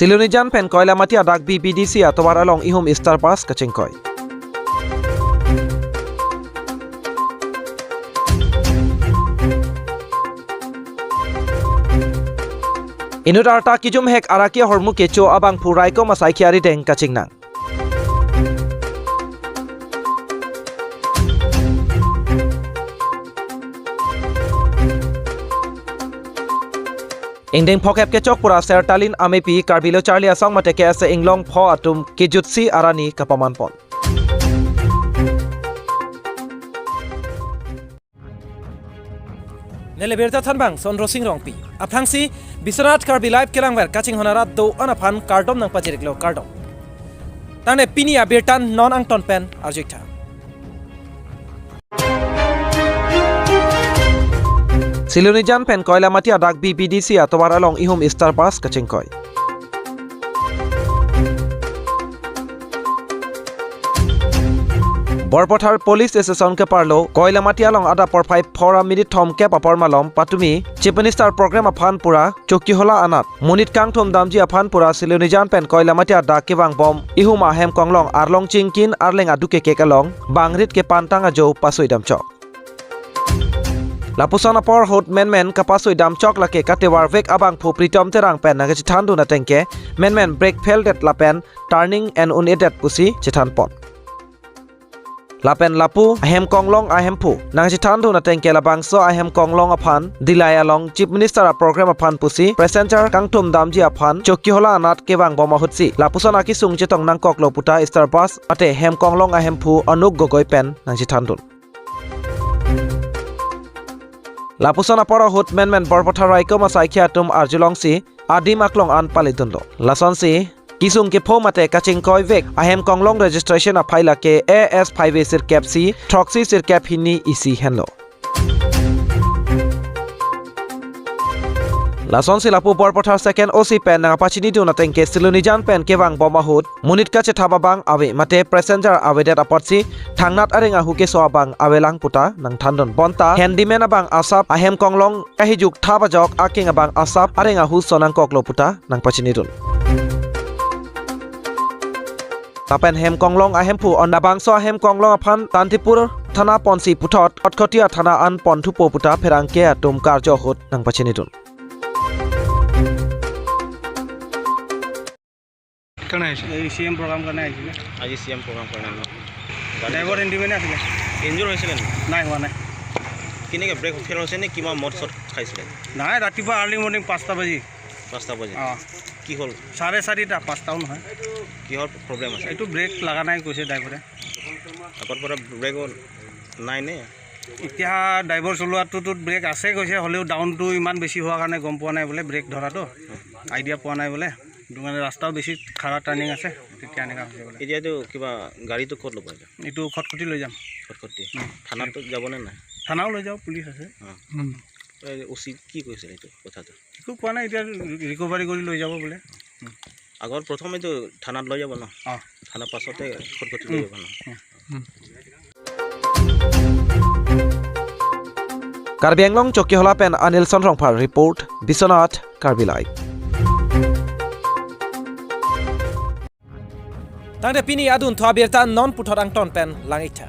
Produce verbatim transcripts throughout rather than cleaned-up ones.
Silonijan pen Koilamati adak B B D C atovar along ihum Easter bus kachingkoi. Inut arta kijumhek araki ahormu kecho abangphu raikom asaikhi arideng kachingnang. Ingdeng phokep kechok pura Sertalin Amepi Karbi Lo Charli Asong mate K S A Inglong pho atum kejutsi arni kapamanpon. Neli birta thanbang Sondro Sing Rongpi. Aphrangsi Biswanath Karbi Live kelangver kachinghon arat do-an aphan kardom nangpachiriklo, kardom. Tangte pini abirta non angton pen arjuitha. Silonijan pen Koilamati adak B B D C atovar along ihum Easter bus kachingkoi. Borpathar Police Station keparlo Koilamati along adap porphai phongo ra minit thomkep apor malom patumi Chief Minister program aphan pura Chokihola anat monit kangthum damji aphan pura Silonijan pen Koilamati adak kevangbom ihum ahem konglong arlong chingkin arleng aduk kekek along bangrit kepantang ajo pasoi damchok. Lapuson apor ahut menmen kapasoi damchok lake katevarvek abangphu Pritom Terang pen nangkachethandun atengke menmen brake fail det lapen turning en un-edet pusi chethanpon. Lapen lapu ahem konglong ahemphu nangchethandun atengke labangso ahem konglong aphan Dillai along Chief Minister aprogram aphan pusi passenger kangthum damji aphan Chokihola anat kevangbom ahutsi lapuson akesung chetong nangkoklo puta Easter bus mate hem konglong ahemphu Anup Gogoi pen nangchethandun. Lapuson apor ahut menmen Borpathar raikom asaikhi atum arjulongsi adim aklong an palidunlo. Lasonsi kesung kepho mate kachingkoivek ahem konglong registration aphai lake A S five A sirkep isi, throksi sirkep hini isi henlo. Lasonsi lapu Borpathar second O C pen nangpachinidun atengke Silonijan pen kevangbom ahut monit kachethap abang ave mate passenger avedet apotsi thangnat areng ahu keso abang avelang puta nangthandun, bonta handyman abang asap ahem konglong kahijuk thap ajok akeng abang asap areng ahu so nangkoklo puta nangpachinidun. Lapen hem konglong ahemphu on labangso ahem konglong aphan Tantipur thana ponsi puthot Khatkhati athana an ponthupo puta pherangke atum karjo ahut nangpachinidun. কাৰণে আহিছে? এই C M programme কাৰণে আহিছিলে। আজি C M programme কাৰণে ন? Driver independent আছিলে। ইনজুৰ হৈছিলে নেকি? নাই, হোৱা নাই। কেনেকে ব্ৰেক ফেইল হৈছে নে কিবা মদ চদ খাইছিলে? নাই, ৰাতিপুৱা আৰ্লি মৰ্ণিং পাঁচটা বাজি। পাঁচটা বাজি? অ। কি হ'ল? চাৰে চাৰিটা, পাঁচটাও নহয়। কিহৰ প্ৰব্লেম আছে? এইটো ব্ৰেক লগা নাই কৈছে ড্ৰাইভাৰে। আগৰ পৰা ব্ৰেক নাই নে? এতিয়া ড্ৰাইভাৰ চলোৱাটোতো ব্ৰেক আছে কৈছে, হ'লেও ডাউনটো ইমান বেছি হোৱাৰ কাৰণে গম পোৱা নাই বোলে, ব্ৰেক ধৰাটো আইডিয়া পোৱা নাই বোলে। সেইটো কাৰণে ৰাস্তাও বেছি খাৰা টাৰ্ণিং আছে, তেতিয়া এনেকুৱা হৈছে বোলে। এতিয়াতো কিবা গাড়ীটো ক'ত ল'ব এতিয়া? এইটো খটখটি লৈ যাম। খটখটি। উম। থানাতো যাবনে নাই? থানাও লৈ যাওঁ, পুলিচ আছে। অ। উম। এই অ' চি কি কৈছে এইটো কথাটো? একো কোৱা নাই, এতিয়া ৰিকভাৰী কৰি লৈ যাব বোলে। উম। আগৰ প্ৰথমেতো থানাত লৈ যাব ন? অ। থানাৰ পাছতে খটখটি লৈ উম। যাব ন? উম। Karbi Anglong Chokihola pen Anilson Rongphar report, Biswanath Karbi Live. Tangte pini adunthu abirta non puthot angton pen lang-iktha.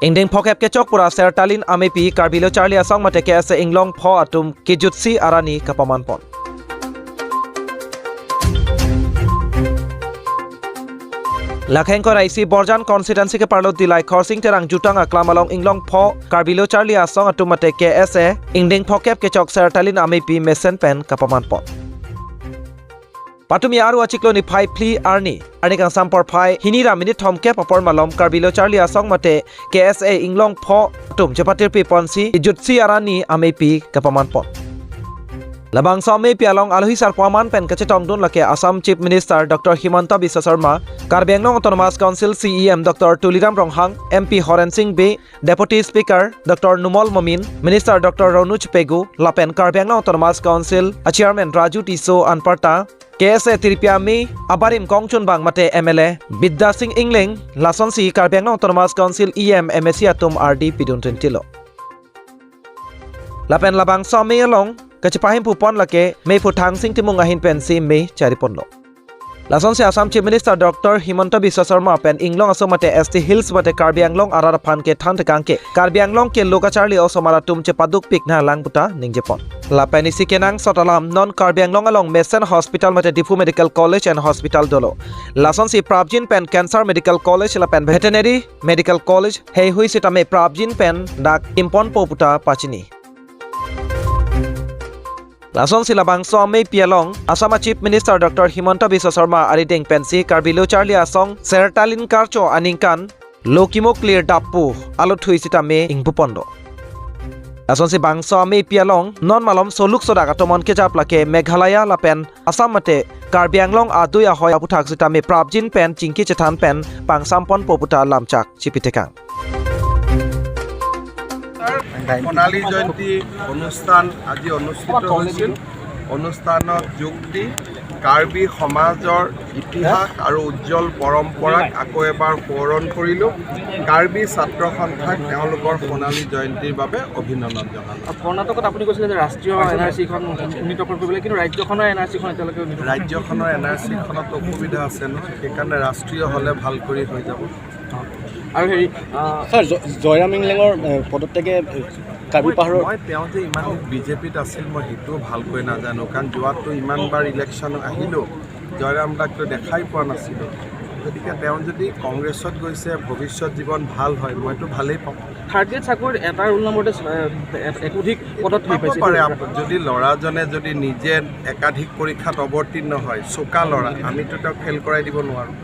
Ingdeng phokep kechok pura Sertalin Amepi Karbi Lo Charli Asong mate K S A Inglong pho atum kejutsi arni kapamanpon. Lakheng korai isi Borjan constituency keparlo Dillai Khorsing Terang jutang aklam along Inglong pho Karbi Lo Charli Asong atum mate K S A ingdeng phokep kechok Sertalin Amepi mesen pen kapamanpon. Patumi aru achiklo niphai phli arni, arni kangsam porphai hini ra minit thomkep apor malom Karbi Lo Charli Asong mate K S A Inglong pho atum chepatirpi ponsi kejutsi arni Amepi kapamanpon. Labangso Amepi along alohi sarpo aman pen kachetongdun lake Assam Chief Minister Doctor Himanta Biswa Sarma, Karbi Anglong Autonomous Council C E M Doctor Tuliram Ronghang, M P Horen Sing Bey, Deputy Speaker Doctor Numal Momin, Minister Doctor Ranu Pegu, lapen Karbi Anglong Autonomous Council a Chairman Raju Tisso anparta, K S A tirpi amei abarim kongchunbang mate M L A Bidya Sing Engleng, lasonsi Karbi Anglong Autonomous Council E M, M A C atum ardi pidun tintilo. Lapen labangso amei along kachepahemphu pon lake meiphu Thangsing Timung ahin pensi mei chari ponlo. Lasonsi Assam Chief Minister Doctor Himanta Biswa Sarma pen inglong aso mate S T Hills mate Karbi Anglong arat aphan kethan tekang ke Karbi Anglong ke lo kacharli osomar atum chepaduk pik nanglang puta ningje pon. Lapen isi kenangsot alam non Karbi Anglong along mesen hospital mate Diphu Medical College and Hospital dolo. Lasonsi prapjin pen Cancer Medical College lapen Veterinary Medical College heihui sitame prapjin pen dak impon po puta pachini. Lasonsi labangso ameipi along Assam a Chief Minister Doctor Himanta Biswa Sarma arideng pensi Karbi Lo Charli Asong Sertalin Karcho aningkan lo kimo clear dappu alo thui sitame ingpu ponlo. Lasonsi bangso ameipi along non malom soluk sodak atomon kejap lake Meghalaya lapen Assam mate Karbi Anglong adui ahoi aputhak sitame prapjin pen chingki chethan pen pangsam ponpo puta lamchak chipitekang. সোণালী জয়ন্তী অনুষ্ঠান আজি অনুষ্ঠিত হৈছিল। অনুষ্ঠানত যোগ দি কাৰ্বি সমাজৰ ইতিহাস আৰু উজ্জ্বল পৰম্পৰাক আকৌ এবাৰ সোঁৱৰণ কৰিলোঁ। কাৰ্বি ছাত্ৰ সন্থাক তেওঁলোকৰ সোণালী জয়ন্তীৰ বাবে অভিনন্দন জনালোঁ। কৰ্ণাটকত আপুনি কৈছিলে যে ৰাষ্ট্ৰীয় এন আৰ চিখন উন্নীতকৰণ কৰিবলৈ, কিন্তু ৰাজ্যখনৰ এন আৰ চিখন এতিয়ালৈকে উন্নীত ৰাজ্যখনৰ এন আৰ চিখনত অসুবিধা আছে নহয়, সেইকাৰণে ৰাষ্ট্ৰীয় হ'লে ভাল কৰি হৈ যাব। আৰু হেৰি আহ, ছাৰ, জ- জয়ৰাম ইংলেঙৰ এ, পদত্যাগে এ, কাৰ্বি মই পাহাৰৰ মই তেওঁ যে ইমান দিন বিজেপিত আছিল, মই সেইটোও ভালকৈ নাজানো, কাৰণ যোৱাততো ইমান বাৰ ইলেকশ্যন আহিলোঁ, জয়ৰাম দাকতো দেখাই পোৱা নাছিলোঁ। গতিকে তেওঁ যদি কংগ্ৰেছত গৈছে, ভৱিষ্যত জীৱন ভাল হয়, মইতো ভালেই পাওঁ। থাৰ্ড গ্ৰেড চাকৰিত এটা ৰোল নম্বৰতে এ, এ- একাধিক পদত হেৰি পাব পাইছে। পাৰে। আপ- যদি ল'ৰাজনে যদি নিজে একাধিক পৰীক্ষাত অৱতীৰ্ণ হয়, চোকা ল'ৰা, আমিতো তেওঁক ফেইল কৰাই দিব নোৱাৰোঁ।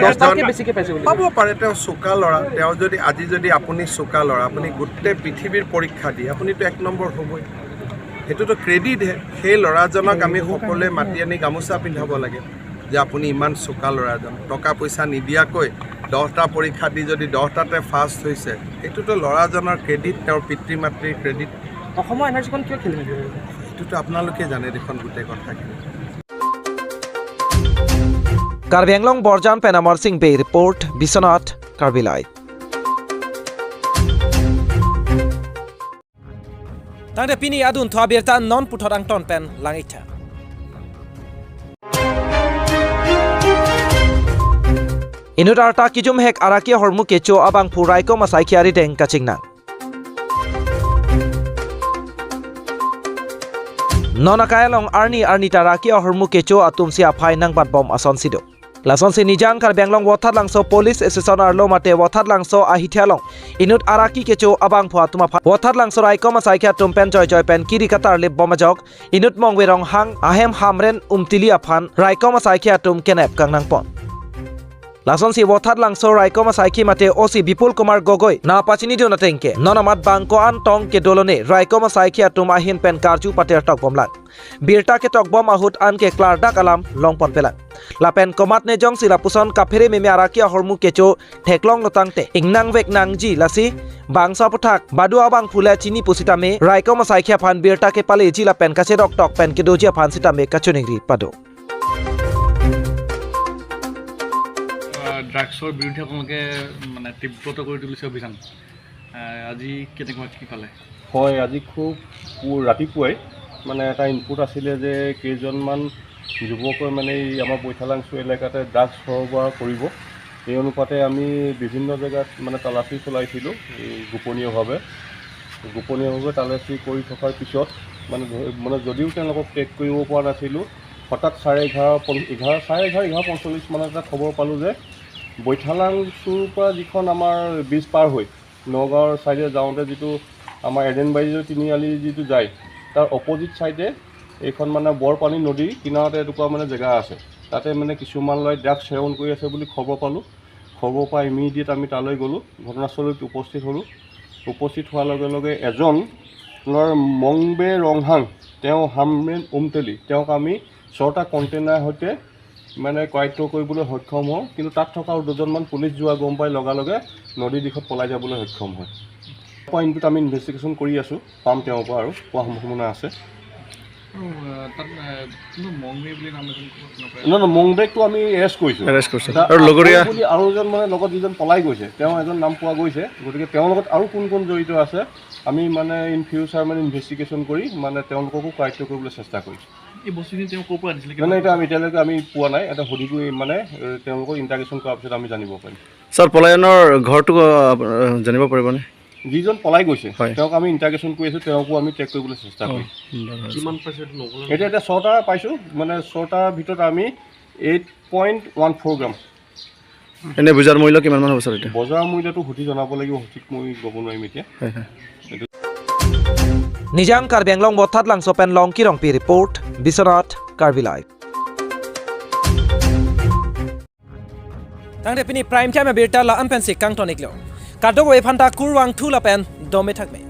দহটাতকৈ বেছিকৈ পাইছে বুলি পাব পাৰে, তেওঁ চোকা ল'ৰা। তেওঁ যদি আজি যদি আপুনি চোকা ল'ৰা, আপুনি গোটেই পৃথিৱীৰ পৰীক্ষা দি আপুনিতো এক নম্বৰ হ'বই। সেইটোতো ক্ৰেডিটহে। সেই ল'ৰাজনক আমি সকলোৱে মাতি আনি গামোচা পিন্ধাব লাগে যে আপুনি ইমান চোকা ল'ৰাজন, টকা পইচা নিদিয়াকৈ দহটা পৰীক্ষা দি যদি দহটাতে ফাৰ্ষ্ট হৈছে, এইটোতো ল'ৰাজনৰ ক্ৰেডিট, তেওঁৰ পিতৃ মাতৃৰ ক্ৰেডিট। অসমৰ এন আৰ চিখন কিয় খেলি মেলি? এইটোতো আপোনালোকে জানে দেখোন গোটেই কথাখিনি। Karbi Anglong Borjan pen Amar Singh Bey report, Biswanath, Karbi Live. Tangte pini adun thu abirta non puthot angton pen lang-iktha. Inut arta kijumhek araki ahormu kecho abangphu raikom asaikhi arideng kachingnang. Non akai along arni arni ta araki ahormu kecho atumsi aphai nangbatbom asonsi do. Lasonsi Nijang Karbi Anglong Vothatlangso Police Station arlo mate Vothatlangso ahithe along inut araki kecho abangphu atum aphan Vothatlangso raikom asaikhi atum pen joijoi pen kiri katarlip bom ajok inut Mongve Ronghang ahem Hamren Umtili aphan raikom asaikhi atum kenep kangnangpon. Lasonsi Vothatlangso raikom asaikhi mate O C Bipul Kumar Gogoi nangpachinidun ateng ke non amat bang ko-an tong kedo lone raikom asaikhi atum ahin pen karju pater tokbomlang. Birta ketokbom ahut anke klardak alam longponpelang. Lapen komatne jongsi lapuson kaphere meme araki ahormu kecho theklonglo tangte ingnangvek nangji, lasi bangso aputhak badu abangphu le chini pusitame raikom asaikhi aphan birta kepaleji lapen kachedoktok pen kedoji aphan sitame kachiningri pado. ড্ৰাগছৰ বিৰুদ্ধে আপোনালোকে মানে তীব্ৰতৰ কৰি তুলিছে অভিযান। আহ, আজি কেনেকুৱা কি পালে? হয়, আজি খুব পু- ৰাতিপুৱাই মানে এটা ইনপুট আছিলে যে কেইজনমান যুৱকে মানে এই আমাৰ বৈঠালাংচু এলেকাতে ড্ৰাগছ সৰবৰাহ কৰিব। এই অনুপাতে আমি বিভিন্ন জেগাত মানে তালাচী চলাইছিলোঁ, এই গোপনীয়ভাৱে। গোপনীয়ভাৱে তালাচী কৰি থকাৰ পিছত মানে ধৰি- মানে যদিও তেওঁলোকক ট্ৰেক কৰিব পৰা নাছিলোঁ, হঠাৎ চাৰে এঘাৰ পন- এঘাৰ, চাৰে এঘাৰ, এঘাৰ পঞ্চল্লিছ মানত এটা খবৰ পালোঁ যে বৈঠালাংচুৰ পৰা যিখন আমাৰ ব্ৰিজ পাৰ হৈ নগাঁৱৰ ছাইডে যাওঁতে যিটো আমাৰ এডেনবাৰী তিনিআলি যিটো যায়, তাৰ অপজিট ছাইডে এইখন মানে বৰপানী নদীৰ কিনাৰতে এটুকুৰা মানে জেগা আছে। তাতে মানে কিছুমান ল'ৰাই ড্ৰাগছ সেৱন কৰি আছে বুলি খবৰ পালোঁ। খবৰ পাই ইমিডিয়েট আমি তালৈ গ'লোঁ, ঘটনাস্থলীত উপস্থিত হ'লোঁ। উপস্থিত হোৱাৰ লগে লগে এজনৰ মংবে ৰংহাং, তেওঁ হামৰেন উমটেলি, তেওঁক আমি ছটা কণ্টেইনাৰ সৈতে মানে কায়ত্ব কৰিবলৈ সক্ষম হওঁ। কিন্তু তাত থকা দুজনমান পুলিচ যোৱা গম পাই লগালগে নদীৰ দিশত পলাই যাবলৈ সক্ষম হয়। পইণ্টটোত আমি ইনভেষ্টিগেশ্যন কৰি আছোঁ, পাম তেওঁৰ পৰা আৰু পোৱা সম্ভাৱনা আছে। আৰু, আহ, তাত, আহ, কোনো মংবে বুলি নাম এজন ক'ৰবাত নাপায়? নহয়, নহয়, মংবেকটো আমি এৰেষ্ট কৰিছোঁ। এৰেষ্ট কৰিছে। তা-, আৰু লগৰীয়া? আকৌ বুলি আৰু এজন, মানে, লগত যিজন পলাই গৈছে, তেওঁ এজন নাম পোৱা গৈছে। গতিকে তেওঁৰ লগত আৰু কোন কোন জড়িত আছে, আমি, মানে, ইন ফিউচাৰ, মানে, ইনভেষ্টিগেশ্যন কৰি, মানে, তেওঁলোককো কাৰেক্ট কৰিবলৈ চেষ্টা কৰিছোঁ। এই বস্তুখিনি তেওঁ ক'ৰ পৰা আনিছিলে? মানে, এতিয়া আমি, এতিয়ালৈকে আমি পোৱা নাই। এটা সুধিবই, মানে, এ, তেওঁলোকক ইণ্টাৰগেশ্যন কৰাৰ পিছত আমি জানিব পাৰিম। ছাৰ, পলায়নৰ ঘৰটো, আহ, জানিব পাৰিবনে? যিজন পলাই গৈছে, হয়। তেওঁক আমি ইণ্টাৰগেশ্যন কৰি আছোঁ, তেওঁকো আমি ট্ৰেক কৰিবলৈ চেষ্টা কৰিম। কিমান পাইছে এইটো নক'লে? এতিয়া, এতিয়া ছটা পাইছোঁ, মানে, ছটাৰ ভিতৰত আমি এইট পইণ্ট ওৱান ফ'ৰ গ্ৰাম। এনে বজাৰ মূল্য কিমান মান হ'ব, ছাৰ, এতিয়া? বজাৰ মূল্যটো সুধি জনাব লাগিব, সঠিক মই ক'ব নোৱাৰিম এতিয়া। হয়, হয়। Nijang Karbi Anglong Vothatlangso pen Longki Rongpi report, Biswanath Karbi Live. Tangte pini Prime Time abirta la-an pensi kangton-iklo. Kadokave aphanta kurvangthu lapen dome thakme.